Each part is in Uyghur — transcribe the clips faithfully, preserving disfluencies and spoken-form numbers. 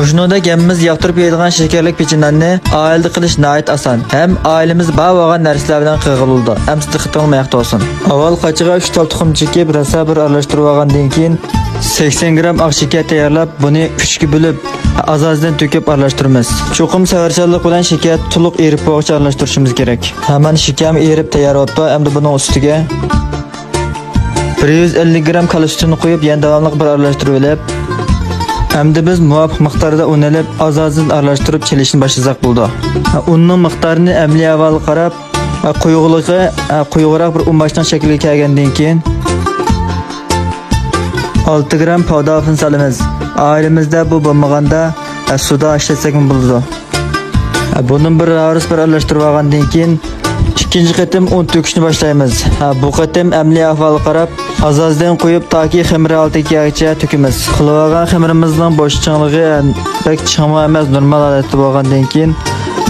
مۇشۇنىڭدەك ھەممىمىز ياقتۇرۇپ يەيدىغان شېكەرلىك پېچىناننى ئائىلىدە قىلىش ناھايىتى ئاسان ھەم ئائىلىمىز بار بولغان نەرسىلەر بىلەن قىلغىلى بولىدۇ. ئەمىسە دىققىتىڭلار مەيەختە بولسۇن. ئاۋۋال قاچىغا ئۈچ تال تۇخۇم چېكىپ، راسا بىر ئارىلاشتۇرۇپ ئالغاندىن كېيىن، سەكسەن گرام ئاق شېكەر تەييارلاپ، بۇنى ئۈچكە بۆلۈپ، ئاز-ئازدىن تۆكۈپ ئارىلاشتۇرىمىز. چوقۇم سەۋرچانلىق بىلەن شېكەر تولۇق ئېرىپ بولغۇچە ئارىلاشتۇرۇشىمىز كېرەك. ھامان شېكەرمۇ ئېرىپ تەييار بوپتۇ. ئەمدى بۇنىڭ ئۈستىگە بىر يۈز ئەللىك گرام كالا سۈتىنى قۇيۇپ، يەنە داۋاملىق بىر ئارىلاشتۇرۇۋېلىپ، ئەمدى بىز مۇۋاپىق مىقداردا ئۇن ئېلىپ، ئاز-ئازدىن ئارىلاشتۇرۇپ چېلىشنى باشلىساق بولىدۇ. ئۇننىڭ مىقدارىنى ئەمەلىي ئەھۋالىغا قاراپ، قويۇقلۇقى، قويۇقراق بىر ئۇن باشنىڭ شەكلىگە كەلگەندىن كېيىن، ئالتە گرام پاۋداخىنى سالىمىز. ئائىلىمىزدە بۇ بولمىغاندا، سۇدا ئىشلەتسەكمۇ بولىدۇ. بۇنى بىر راۋۇرۇس بىر ئارىلاشتۇرۇپ ئالغاندىن كېيىن، ئىككىنچى قېتىم ئۇن تۆكۈشنى باشلايمىز. بۇ قېتىم ئەمەلىي ئەھۋالغا قاراپ، ئاز-ئازدىن قۇيۇپ، تاكى خېمىر ھالىتىگە كەلگۈچە تۆكىمىز. قىلىۋالغان خېمىرىمىزنىڭ بوش چىڭلىقى بەك چىڭمۇ ئەمەس، نورمال ھالەتتە بولغاندىن كېيىن،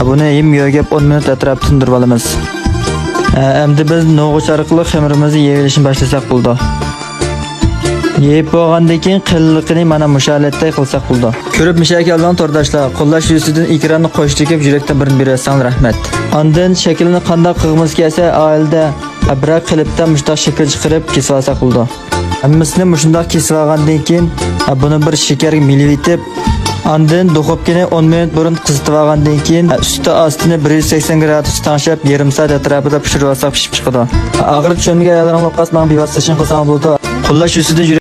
بۇنى ھىم يۆگەپ ئون مىنۇت ئەتراپىدا تىندۇرۇپ ئالىمىز. ئەمدى بىز نوغۇچ ئارقىلىق خېمىرىمىزنى يېيىۋېلىشنى باشلىساق بولىدۇ. يېيىپ بولغاندىن كېيىن قېلىنلىقىنى مانا مۇشۇ ھالەتتە قىلساق بولىدۇ. كۆرۈپ مۇشۇ يەرگە كەلدىڭ تورداشلار. قوللاش يۈزىسىدىن ئېكراننى قوش چېكىپ يۈرەكتىن بىر بېرىۋەتسەڭلار رەھمەت. ئاندىن شەكلىنى قانداق قىلغۇمىز كەلسە ئائىلىدە بىرەر قېلىپتا مۇشۇنداق شەكىل چىقىرىپ كېسىۋالساق بولىدۇ. ھەممىسىنى مۇشۇنداق كېسىۋالغاندىن كېيىن، بۇنى بىر شېكەرگە مىلىۋېتىپ، ئاندىن دۇخوپكىنى ئون مىنۇت بۇرۇن قىزىتىۋالغاندىن كېيىن، ئۈستى ئاستىنى بىر يۈز سەكسەن گرادۇستا تەڭشەپ، يېرىم سائەت ئەتراپىدا پىشۇرۇۋالساق پىشىپ چىقىدۇ. ئاخىرى چۈشەنمىگەن ئاياللىرىڭ بولۇپ قالسا، ماڭا بىۋاسىتە چىڭ قىلساڭ بولىدۇ. قوللاش يۈزىسىدىن